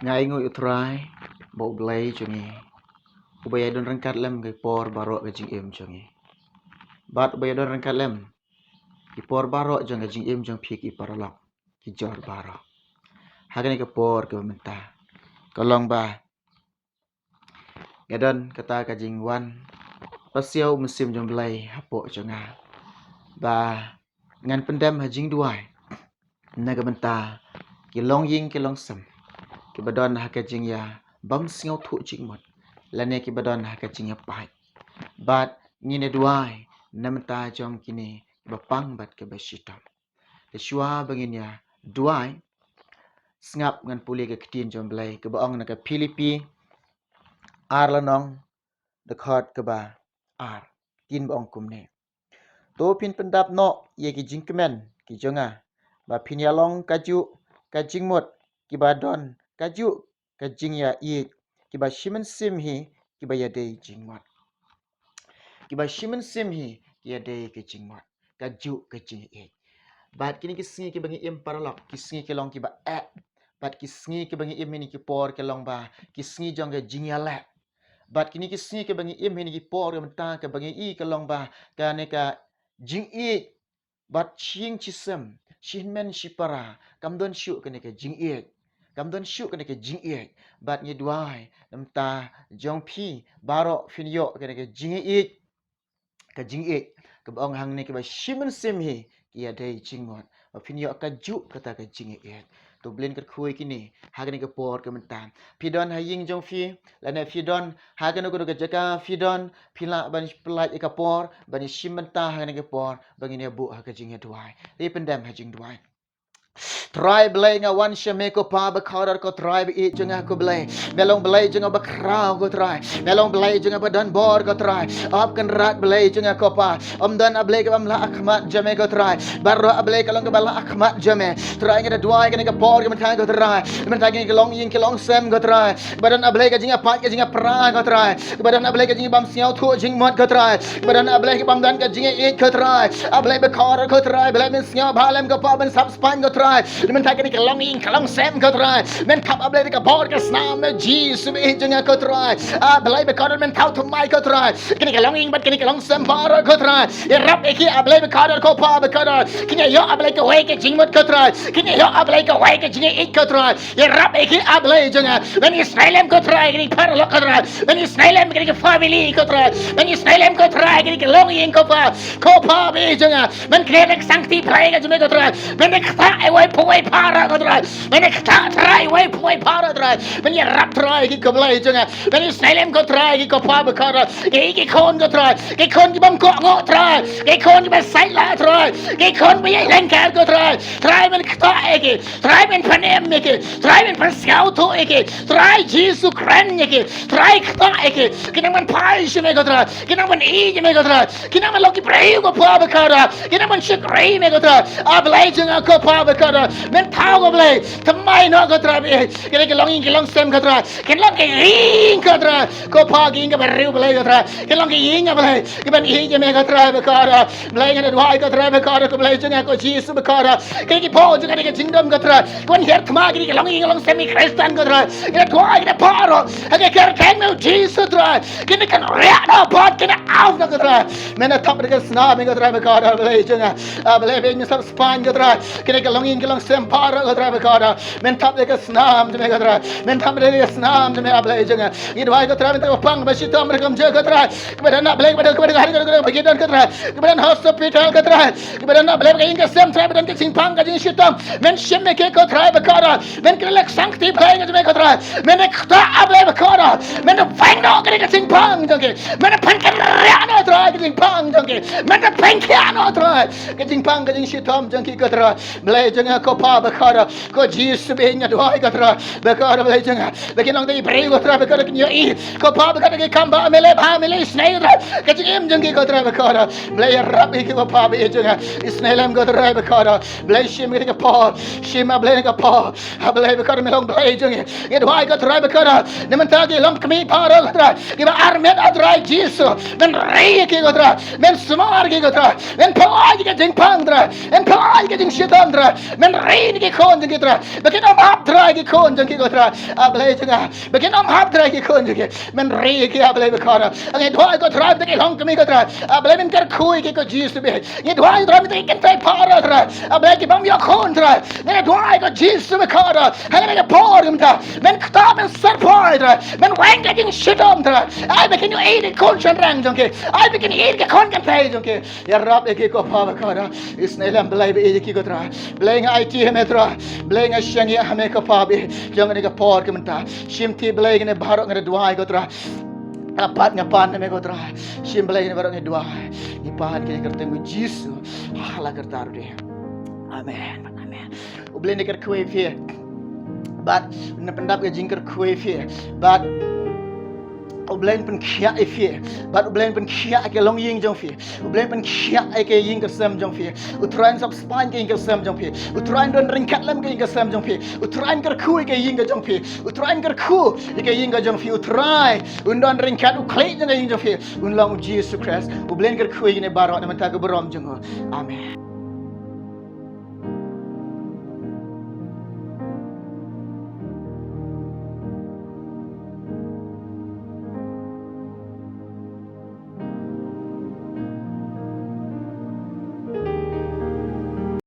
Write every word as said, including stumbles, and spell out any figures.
Nga ainguh ïa u Trai, ba u Blei jong ngi, uba ïadon ryngkat lem ki por baroh ka jingim jong ngi. Bad uba ïadon ryngkat lem ki por baroh jong ka jingim jong phi ki paralok, ki jor baroh. Ha kane ka por kaba mynta, ka long ba nga don kata ka jingwan pasiaw mynsiem jong u Blei hapoh jong nga, ba ngan pyndem ha jingduwai na ka bynta ki longïing ki longsem kiba don ha ka jingïabam sngewthuh jingmut, lane kiba don ha ka jingïapait. Bad ngin ïa duwai na bynta jong kine kiba pang bad kiba shitom. Te shuwa ba ngin ïa duwai, sngap ngan pule ka ktien jong u Blei kaba ong na ka Philippi ar lynnong, dkhot kaba ar. Ktien ba ong kumne: To phin pyndap noh ïa ki jingkmen ki jong nga, ba phin ïa long kajuh ka jingmut kiba don kajuh ka jingïaieit, kiba shi mynsiem hi kiba ïadei jingmut. Kiba shi mynsiem hi ki ïadei ka jingmut, kajuh ka jingïaieit. Bad kine ki sngi kiba ngi im paralok, ki sngi ki long kiba eh. Bad ki sngi kiba ngi im ha kine ki por ki long ba ki sngi jong ka jingïaleh. Bad kine ki sngi kiba ngi im ha kine ki por mynta kaba ngi i ka long ba kane ka jingïeit bad shi ïing shi sem, shi hynmen shi para, kam don shuh kane ka jingïeit. Kam don shuh kane ka jingïeit. Bad ngi duwai na bynta jong phi baroh, phin ïoh kane ka jingïeit. Ka jingïeit kaba ong hangne, kiba shi mynsiem hi ki ïadei jingmut, ba phin ïoh kajuh kata ka jingïeit. To U Blei un kyrkhu ïa kine ha kane ka por ka mynta. Phi don ha ïing jong phi, lane phi don ha kano kano ka jaka phi don, phi lah ban pyllait ïa ka por, ban ïashim bynta ha kane ka por ba ngin ïa buh ha ka jingïaduwai. Te pyndem ha jingduwai. Trai Blei, nga wan sha me ko Pa bakordor, ko Trai ba ïeit jong nga ko Blei. Me long Blei jong nga bakhraw ko Trai. Me long Blei jong nga badonbor ko Trai. Ap Kynrad Blei jong nga ko Pa, ym don a Blei kaba ym lah ha khmat jong me ko Trai. Baroh a Blei ka long kaba lah ha khmat jong me. Trai, nga da duwai kane ka por ka mynta ko Trai, mynta kine ki longïing ki longsem ko Trai, ba don a Blei ka jingïapait ka jingïapra ko Trai, ba don a Blei ka jingbam sngewthuh jingmut ko Trai, ba don a Blei ka bym don ka jingïaieit ko Trai. A Blei bakordor ko Trai, Blei men sngewbha lem ko Pa, men sap spah ko Trai. Mynta kine ki longïing ki longsem ko Trai, men thap a Blei da ka bor ka snam jong U Jisu ba ïeit jong nga ko Trai. A Blei bakordor, men thaw thymmai ko Trai. Kine ki longïing bad kine ki longsem baroh ko Trai, ïarap ïa ki a Blei bakordor ko Pa bakordor. Kin ïa ïoh a Blei kawei ka jingmut ko Trai, kin ïa ïoh a Blei kawei ka jingïaieit ko Trai. Ïarap ïa ki a Blei jong nga. Men isynei lem ko Trai kine ki paralok ko Trai, men isynei lem kine ki family ko Trai, men isynei lem ko Trai kine ki longïing ko Pa. Ko Pa ba ïeit jong nga, men kren da ka sangti Blei ka jong me ko Trai. Men da ktah iwei pa iwei para ko Trai. Men da ktah Trai iwei pa iwei para Trai. Men ïarap Trai ki ko Blei jong nga. Men isynei lem ko Trai ki ko Pa bakordor. Ki, ki khun ko Trai, ki khun ki bym kohnguh Trai, ki khun ki ba sait lah Trai, ki khun ba ïaid lyngkar ko Trai. Trai men ktah ïa ki, Trai men pynim ïa ki, Trai men pynsngewthuh ïa ki. Trai Jisu kren ïa ki, Trai ktah ïa ki. Ki nang ban phai sha me ko Trai, ki nang ban ïeit ïa me ko Trai, ki nang ban long ki briew ko Pa bakordor, ki nang ban shakri me ko Trai. A Blei jong nga ko Pa bakordor, men thaw ko Blei, thymmai noh ko Trai ba ïeit. Kine ki longïing ki longsem ko Trai, kin long ki ïing ko Trai, ko Pa, ki ïing kaba riewblei ko Trai, kin long ki ïing a Blei kiban ïeit ïa me ko Trai bakordor. Blei nga da duwai ko Trai bakordor, ko Blei jong nga, ko Jisu bakordor. Kine ki paw jong kane ka jingdum ko Trai, kiban hiar thma kine ki longïing longsem ki Khristan ko Trai, nga da duwai kine baroh ha ka kyrteng jong U Jisu Trai, kin ïakynriah noh bad kin ïa off noh ko Trai. Men thap da ka snam ko Trai bakordor, Blei jong nga. A Blei ba ïeit, men sap spah ko Trai kine ki longïing ki longsem baroh ko Trai bakordor. Men thap da ka snam jong me ko Trai, men thap da ka snam jong me a Blei jong nga. Ngi duwai ko Trai, men thap ba pang ba shitom rukom jong ko Trai, kiba don a Blei, kiba don, kiba don, kiba don, kiba don ko Trai, kiba don hospital ko Trai, kiba don a Blei ka ïing ka sem Trai, ba don ka jingpang ka jingshitom, men shim ïa ki ko Trai bakordor. Men kren da ka sangti Blei ka jong me ko Trai, men ktah a Blei bakordor, men weng noh kane ka jingpang jong ki, men pynkynriah noh Trai ka jingpang jong ki, men pynkhiah noh Trai ka jingpang ka jingshitom jong ki ko Trai. Blei jong nga ko Pa bakordor, ko Jisu ba ïeit, nga duwai ko Trai bakordor, Blei jong nga, ba kin long ki briew ko Trai bakordor kin ïohi ko Pa bakordor ki kam ba me leh, ba me leh isynei ko Trai ka jingim jong ki ko Trai bakordor. Blei ïarap ïa ki ko Pa ba ïeit jong nga, isynei lem ko Trai bakordor. Blei shim ïa ki ko Pa, shim a Blei ïa ki ko Pa. A Blei bakordor, me long Blei jong ngi. Ngi duwai ko Trai bakordor, na mynta ki longkmie baroh ko Trai, kiba armet a Trai Jisu, men ri ïa ki ko Trai, men sumar ïa ki ko Trai, men pynlait ïa ka jingpang Trai, men pynlait ïa ka jingshitom Trai, men ri ïa ki khun jong ki Trai. Ba kin ym hap Trai ki khun jong ki ko Trai. Ah Blei jong nga. Ba kin ym hap Trai ki khun jong ki. Men ri ïa ki ah Blei bakhuid. Ngi duwai ko Trai ïa ki longkmie ko Trai. Ah Blei men kyrkhu ïa ki ko Jisu bad. Ngi duwai Trai ïa ki kynthei para Trai. Ah Blei ki bym ïoh khun Trai. Ngi duwai ko Jisu bakhuid. Ha kane ka por mynta. Men ktah men surprise Trai. Men weng ka jingshitom Trai. Ai ba kin ïohi ïa ki khun shynrang jong ki. Ai ba kin ïohi ïa ki khun kynthei jong ki. Ïarap ïa ki ko Kpa bakhuid. Isynei lem Blei ba ïeit ïa ki ko Trai. Blei nga aiti ha me Trai. Blei nga shaniah ha me ko Kpa ba ïeit. Jong kane ka por ka mynta. Shim ti Blei kane baroh nga da duwai ko Trai. Nga pat nga pan na me ko Trai. Shim Blei kane baroh nga duwai. Ngi pan kane kyrteng u Jisu. Ha la kyrta ruh dei. Amen. Amen. U Blei un kyrkhu ïa phi. Bad un pyndap ka jingkyrkhu ïa phi. Bad U Blei un pynkhiah ïa phi. Bad U Blei un pynkhiah ïa ka longïing jong phi. U Blei un pynkhiah ïa ka ïing ka sem jong phi. U Trai un sop spah ïa ka ïing ka sem jong phi. U Trai un don ryngkat lem ka ïing ka sem jong phi. U Trai un kyrkhu ïa ka ïing ka jong phi. U Trai un kyrkhu ïa ka ïing ka jong phi. U Trai un don ryngkat u khlieh jong ka ïing jong phi. Un long u Jisu Khrist. U Blei un kyrkhu ïa kine baroh na ka bynta ka burom jong u. Amen.